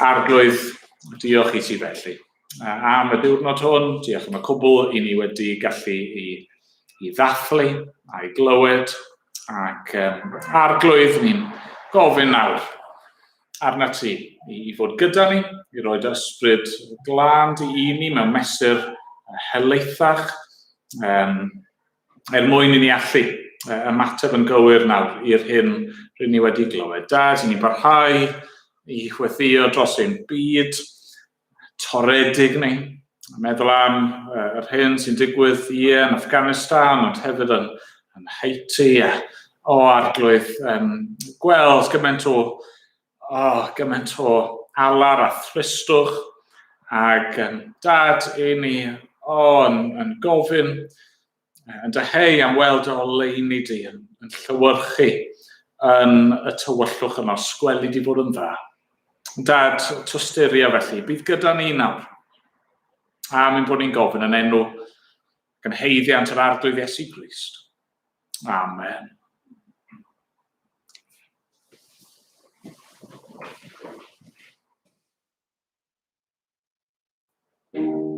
Arglwydd, diolch i ti felly am y diwrnod hwn, diolch am y cwbl i ni wedi gallu i, i ddathlu a'i glywed, ac um, arglwydd ni'n gofyn nawr arna ti i fod gyda ni, i roi dy ysbryd glân di i ni mewn mesur helaethach, um, er mwyn i ni allu ymateb yn gywir nawr i'r hyn rydyn ni wedi glywed. Dad, i ni'n barhau i chwethio dros ein byd toredig ni, a meddwl am yr hyn sy'n digwydd ie yn Afghanistan, ond hefyd yn, yn Haiti, a o arglwydd, um, gweld gymaint o, oh, gymaint o alar a thristwch, ac um, dad, i ni, oh, yn, yn gofyn, yn dyheu am weld o oleuni di, yn, yn llywyrchu yn y tywyllwch yma, sgweli di fod yn dda. Dad, tosturia felly, bydd gyda ni nawr. A mi'n bod ni'n gofyn yn enw gynheiddiant yr Arglwydd Iesu Grist. Amen. Thank you.